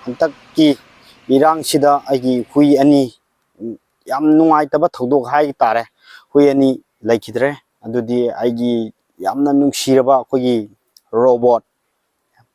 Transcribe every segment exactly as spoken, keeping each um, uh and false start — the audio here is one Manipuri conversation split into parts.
ꯍꯟꯗꯛꯀꯤ ꯏꯔꯥꯡꯁꯤꯗ ꯑꯩꯒꯤ ꯍꯨꯏ ꯑꯅꯤ, ꯎꯝ, ꯌꯥꯝ ꯅꯨꯡꯉꯥꯏꯇꯕ ꯊꯧꯗꯣꯛ ꯍꯥꯏ ꯇꯥꯔꯦ, ꯍꯨꯏ ꯑꯅꯤ ꯂꯩꯈꯤꯗ꯭ꯔꯦ꯫ ꯑꯗꯨꯗꯤ ꯑꯩꯒꯤ ꯌꯥꯝꯅ ꯅꯨꯡꯁꯤꯔꯕ ꯑꯩꯈꯣꯏꯒꯤ ꯔꯣꯕꯣꯠ,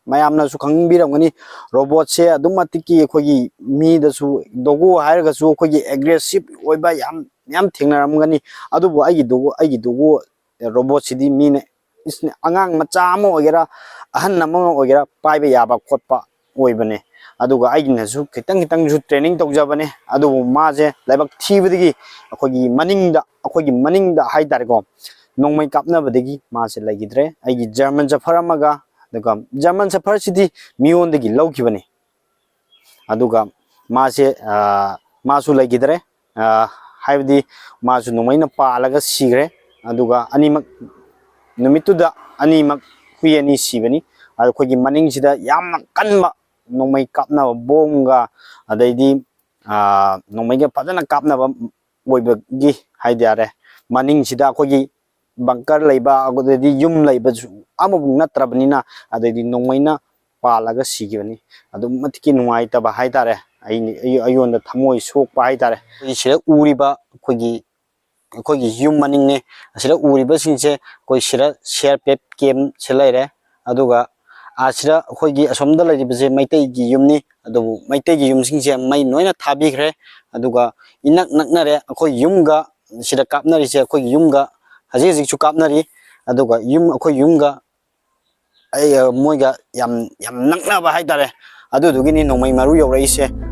ꯃꯌꯥꯝꯅꯁꯨ ꯈꯪꯕꯤꯔꯝꯒꯅꯤ, ꯔꯣꯕꯣꯠꯁꯦ ꯑꯗꯨꯝ ꯃꯇꯤꯛꯀꯤ ꯑꯩꯈꯣꯏꯒꯤ ꯃꯤꯗꯁꯨ, ꯗꯣꯒꯣ ꯍꯥꯏꯔꯒꯁꯨ ꯑꯩꯈꯣꯏꯒꯤ ꯑꯦꯒ꯭ꯔꯦꯁꯤꯞ ꯑꯣꯏꯕ ꯌꯥꯝ ꯌꯥꯝ ꯊꯦꯡꯅꯔꯝꯒꯅꯤ꯫ ꯑꯗꯨꯕꯨ ꯑꯩꯒꯤ ꯗꯣꯒꯣ ꯑꯩꯒꯤ ꯗꯣꯒꯣ ꯔꯣꯕꯣꯠꯁꯤꯗꯤ ꯃꯤꯅ, ꯏꯁ, ꯑꯉꯥꯡ ꯃꯆꯥ ꯑꯃ ꯑꯣꯏꯒꯦꯔꯥ, ꯑꯍꯟ ꯑꯃ ꯑꯣꯏꯒꯦꯔꯥ, ꯄꯥꯏꯕ ꯌꯥꯕ ꯈꯣꯠꯄ ꯑꯣꯏꯕꯅꯦ꯫ ꯑꯗꯨꯒ ꯑꯩꯒꯤꯅꯁꯨ ꯈꯤꯇꯪ ꯈꯤꯇꯪꯁꯨ ꯇ꯭ꯔꯦꯅꯤꯡ ꯇꯧꯖꯕꯅꯦ꯫ ꯑꯗꯨꯕꯨ ꯃꯥꯁꯦ ꯂꯥꯏꯕꯛ ꯊꯤꯕꯗꯒꯤ ꯑꯩꯈꯣꯏꯒꯤ ꯃꯅꯤꯡꯗ, ꯑꯩꯈꯣꯏꯒꯤ ꯃꯅꯤꯡꯗ ꯍꯥꯏ ꯇꯥꯔꯦꯀꯣ, ꯅꯣꯡꯃꯩ ꯀꯥꯞꯅꯕꯗꯒꯤ ꯃꯥꯁꯦ ꯂꯩꯈꯤꯗ꯭ꯔꯦ꯫ ꯑꯩꯒꯤ ꯖꯔꯃꯟ ꯁꯦꯐꯔ ꯑꯃꯒ, ꯑꯗꯨꯒ ꯖꯔꯃꯟ ꯁꯦꯐꯔꯁꯤꯗꯤ ꯃꯤꯉꯣꯟꯗꯒꯤ ꯂꯧꯈꯤꯕꯅꯤ꯫ ꯑꯗꯨꯒ ꯃꯥꯁꯦ, ꯑ, ꯃꯥꯁꯨ ꯂꯩꯈꯤꯗ꯭ꯔꯦ꯫ ꯑ, ꯍꯥꯏꯕꯗꯤ ꯃꯥꯁꯨ ꯅꯣꯡꯃꯩꯅ ꯄꯥꯜꯂꯒ ꯁꯤꯈ꯭ꯔꯦ꯫ ꯑꯗꯨꯒ ꯑꯅꯤꯃꯛ, ꯅꯨꯃꯤꯠꯇꯨꯗ ꯑꯅꯤꯃꯛ ꯍꯨꯏ ꯑꯅꯤ ꯁꯤꯕꯅꯤ꯫ ꯑꯗ ꯑꯩꯈꯣꯏꯒꯤ ꯃꯅꯤꯡꯁꯤꯗ ꯌꯥꯝꯅ ꯀꯟꯕ ꯅꯣꯡꯃꯩ ꯀꯥꯞꯅꯕ ꯕꯣꯝꯒ, ꯑꯗꯩꯗꯤ, ꯑ, ꯅꯣꯡꯃꯩꯒ ꯐꯖꯅ ꯀꯥꯞꯅꯕ ꯑꯣꯏꯕꯒꯤ ꯍꯥꯏꯇꯥꯔꯦ, ꯃꯅꯤꯡꯁꯤꯗ ꯑꯩꯈꯣꯏꯒꯤ ꯕꯪꯀꯔ ꯂꯩꯕ, ꯑꯗꯨꯗꯩꯗꯤ ꯌꯨꯝ ꯂꯩꯕꯁꯨ ꯑꯃꯐꯥꯎ ꯅꯠꯇ꯭ꯔꯕꯅꯤꯅ, ꯑꯗꯩꯗꯤ ꯅꯣꯡꯃꯩꯅ ꯄꯥꯜꯂꯒ ꯁꯤꯈꯤꯕꯅꯤ꯫ ꯑꯗꯨꯛ ꯃꯇꯤꯛꯀꯤ ꯅꯨꯡꯉꯥꯏꯇꯕ ꯍꯥꯏꯇꯥꯔꯦ, ꯑꯩ-, ꯑꯩꯉꯣꯟꯗ ꯊꯃꯣꯏ ꯁꯣꯛꯄ ꯍꯥꯏꯇꯥꯔꯦ꯫ ꯑꯩꯈꯣꯏ ꯁꯤꯗ ꯎꯔꯤꯕ ꯑꯩꯈꯣꯏꯒꯤ, ꯑꯩꯈꯣꯏꯒꯤ ꯌꯨꯝ ꯃꯅꯤꯡꯅꯦ꯫ ꯑꯁꯤꯗ ꯎꯔꯤꯕꯁꯤꯡꯁꯦ ꯑꯩꯈꯣꯏ ꯁꯤꯗ ꯁꯤ ꯑꯥꯔ ꯄꯤ ꯑꯦꯐ ꯀꯦꯝꯁꯦ ꯂꯩꯔꯦ꯫ ꯑꯗꯨꯒ ꯑꯁꯤꯗ ꯑꯩꯈꯣꯏꯒꯤ ꯑꯁꯣꯝꯗ ꯂꯩꯔꯤꯕꯁꯦ ꯃꯩꯇꯩꯒꯤ ꯌꯨꯝꯅꯤ꯫ ꯑꯗꯨꯕꯨ ꯃꯩꯇꯩꯒꯤ ꯌꯨꯝꯁꯤꯡꯁꯦ ꯃꯩ ꯂꯣꯏꯅ ꯊꯥꯕꯤꯈ꯭ꯔꯦ꯫ ꯑꯗꯨꯒ ꯏꯅꯛ ꯅꯛꯅꯔꯦ ꯑꯩꯈꯣꯏ ꯌꯨꯝꯒ, ꯁꯤꯗ ꯀꯥꯞꯅꯔꯤꯁꯦ ꯑꯩꯈꯣꯏꯒꯤ ꯌꯨꯝꯒ ꯍꯧꯖꯤꯛ ꯍꯧꯖꯤꯛꯁꯨ ꯀꯥꯞꯅꯔꯤ꯫ ꯑꯗꯨꯒ ꯌꯨꯝ, ꯑꯩꯈꯣꯏ ꯌꯨꯝꯒ ꯑꯩ, ꯑ, ꯃꯣꯏꯒ ꯌꯥꯝ, ꯌꯥꯝ ꯅꯛꯅꯕ ꯍꯥꯏꯇꯥꯔꯦ꯫ ꯑꯗꯨꯗꯨꯒꯤꯅꯤ ꯅꯣꯡꯃꯩ ꯃꯔꯨ ꯌꯧꯔꯛꯏꯁꯦ꯫